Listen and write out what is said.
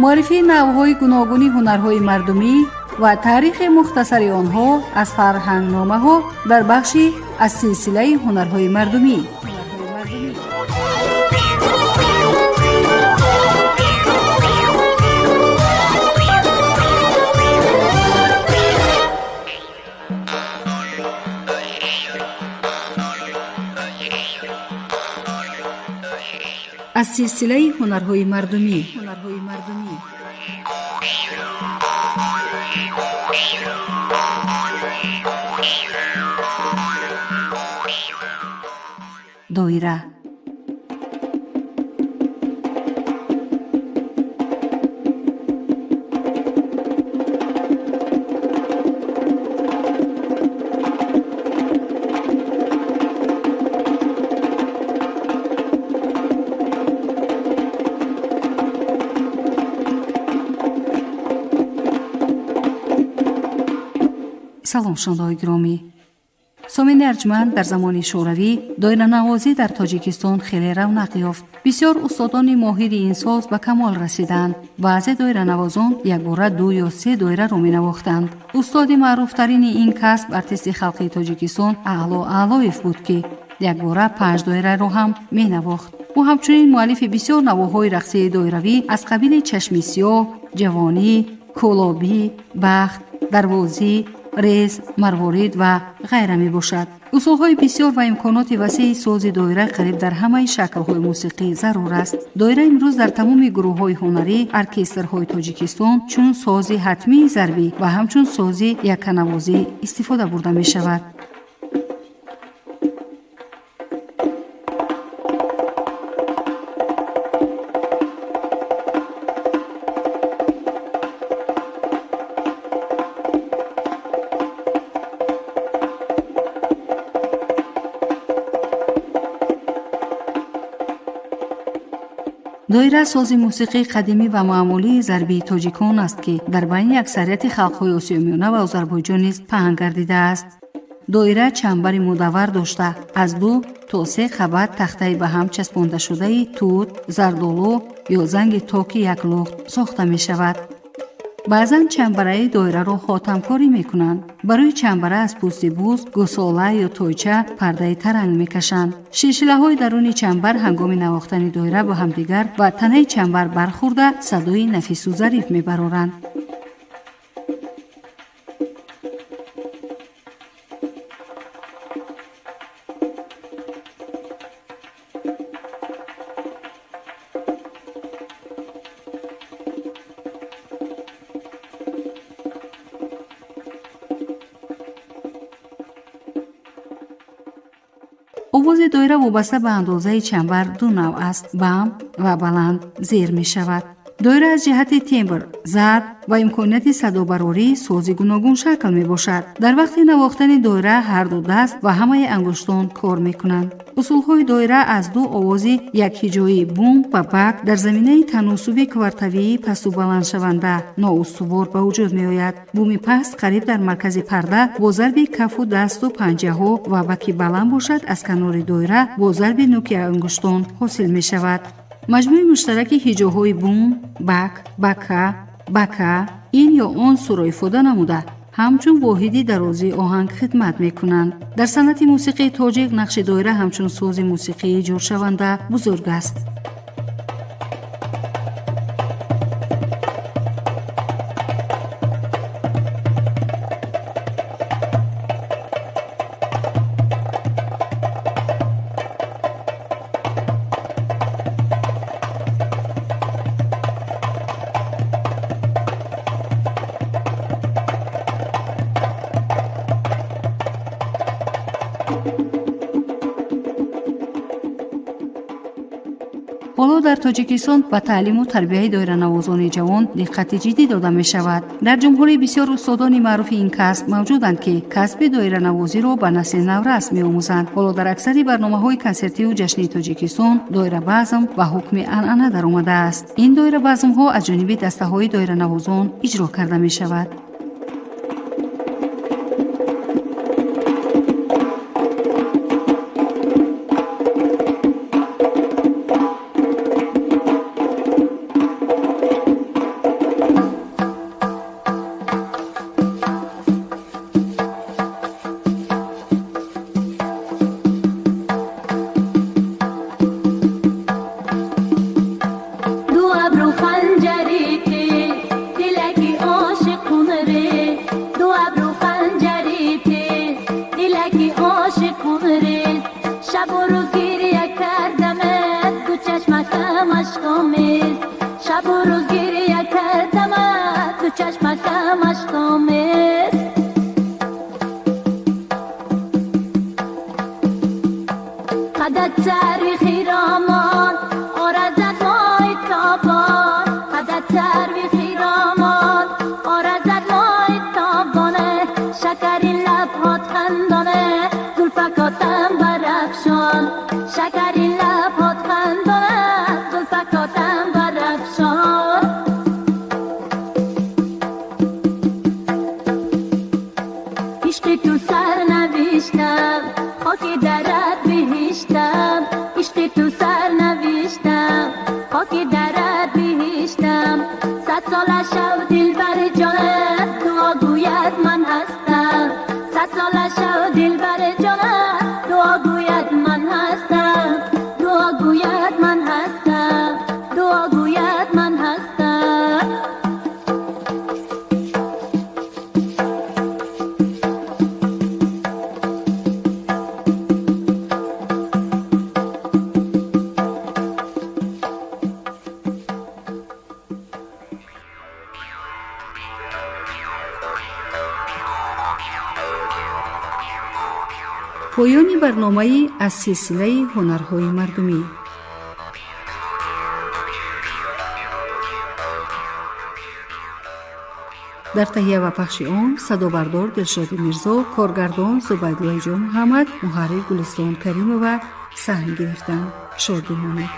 Муаррифии навъҳои гуногуни ҳунарҳои мардумӣ ва таърихи мухтасари онҳо аз фарҳангномаҳо дар бахши аз силсилаи ҳунарҳои мардумӣ. Аз силсилаи ҳунарҳои мардумӣ. Доира. Салом, шунавандаҳои гиромӣ. Сомини арҷманд, дар замони шӯравӣ доиранавозӣ дар Тоҷикистон хеле равнақ ёфт. Бисёр устодони моҳири ин соз ба камол расиданд. Баъзе доиранавозон якбора ду ё се доираро менавохтанд. Устоди маъруфтарини ин касб артисти халқии Тоҷикистон Аъло Аълоев буд, ки якбора панҷ доираро ҳам менавохт. Ӯ ҳамчунин муаллифи бисёр навоҳои рақсии доиравӣ аз қабили чашми сиёҳ, ҷавонӣ, кӯлобӣ, бахт, дарвозӣ, рез, марворид ва ғайра мебошад. Усулҳои бисёр ва имконоти васеи сози доира қариб дар ҳамаи шаклҳои мусиқӣ зарур аст. Доира имрӯз дар тамоми гурӯҳҳои ҳунарӣ, оркестрҳои Тоҷикистон чун сози ҳатмии зарбӣ ва ҳамчун сози якканавозӣ истифода бурда мешавад. Доира сози мусиқии қадимӣ ва маъмулии зарбии тоҷикон аст, ки дар байни аксарияти халқҳои Осиёи Миёна ва Озарбойҷон низ паҳн гардидааст. Доира чамбари мудаввар дошта, аз ду то се қабат тахтаи ба ҳам часпондашудаи тут, зардолу ё занги токи яклухт сохта мешавад. Баъзан чамбараи доираро хотамкорӣ мекунанд. Барои чамбара аз пӯсти буз, гӯсола ё тойча пардаи таранг мекашанд. Шилшилаҳои даруни чамбар ҳангоми навохтани доира ба ҳамдигар ва танаи чамбар бархӯрда, садои нафису зариф мебароранд. Овози доира вобаста ба андозаи чамбар ду навъ аст: бам ва баланд зер мешавад. Доира аз ҷиҳати тембр, зарб ва имконияти садобарорӣ сози гуногуншакл мебошад. Дар вақти навохтани доира ҳарду даст ва ҳамаи ангуштон кор мекунанд. Усулҳои доира аз ду овози якҳиҷоии бум ва бак дар заминаи таносуби квартавии пасту баландшаванда ноустувор ба вуҷуд меояд. Буми паст қариб дар маркази парда бо зарби кафу дасту панҷаҳо ва баки баланд бошад, аз канори доира бо зарби нуки ангуштон ҳосил мешавад. Маҷмӯи муштараки ҳиҷоҳои бум, бак, бака, бака ин ё он суро ифода намуда, ҳамчун воҳиди дарозии оҳанг хидмат мекунанд. Дар санъати мусиқии тоҷик нақши доира ҳамчун сози мусиқии ҷуршаванда бузург аст. Ҳоло дар Тоҷикистон ба таълиму тарбияи доиранавозони ҷавон диққати ҷиддӣ дода мешавад. Дар ҷумҳурӣ бисёр устодони маъруфи ин касб мавҷуданд, ки касби доиранавозиро ба насли наврас меомӯзанд. Ҳоло дар аксари барномаҳои консертиву ҷашнии Тоҷикистон доирабазм ба ҳукми анъана даромадааст. Ин доирабазмҳо аз ҷониби дастаҳои доиранавозон иҷро карда мешавад. Яки ошиқ хунрез, шабу рӯз гиря кардамат, ду чашмакам ашкомез. Шабу рӯз гиря кардамат, ду чашмакам ашкомез. Қадат сарви хиромон, оразат моҳи тобон. Қадат сарви хиромон, оразат моҳи тобоне. Шакари лабҳот хандоне, зулфакотам барафшон. Шакари лабҳот хандоне, зулфакотам барафшон. Ишқи ту сар навиштам, хоки дарат биҳиштам. Ишқи ту сар навиштам, хоки дарат биҳиштам. Сад сола шав дилбари ҷонат, дуо гӯяд ман ҳастам. Сад сола шав дилбари ҷонат, дуо гӯяд ман ҳастам. Дуо гӯяд ман ҳастам. Дуо гӯяд ман ҳастам. Поёни барномаи аз силсилаи ҳунарҳои мардумӣ. Дар таҳия ва пахши он садобардор Дилшоди Мирзо, коргардон Зубайдуллои Ҷон Муҳаммад, муҳаррир Гулистон Каримова саҳм гирифтанд. Шод бимонед.